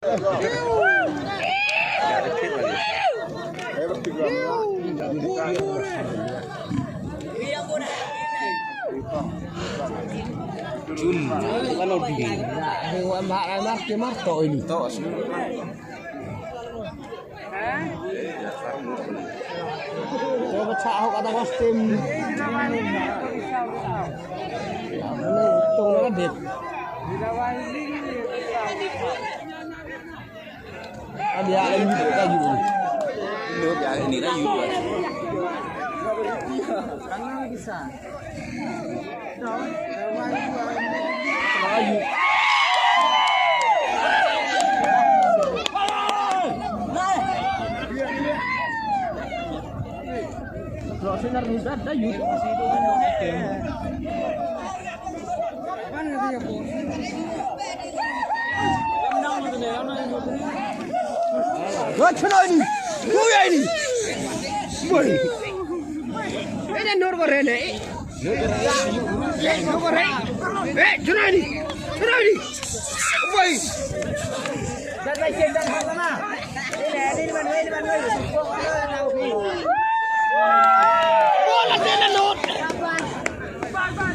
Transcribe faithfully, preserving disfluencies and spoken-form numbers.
Chun, ano di? Di wa mar mar ke mar to ini. To. Ko ba cha ho ka da was tim. Tong na dip. Abi ya ni ka yu. Lo ya ni la yu. Wah, chuna ini. Wah, ini. Wah. Ini nur goreng, eh. Eh, chuna ini. Chuna ini. Woi.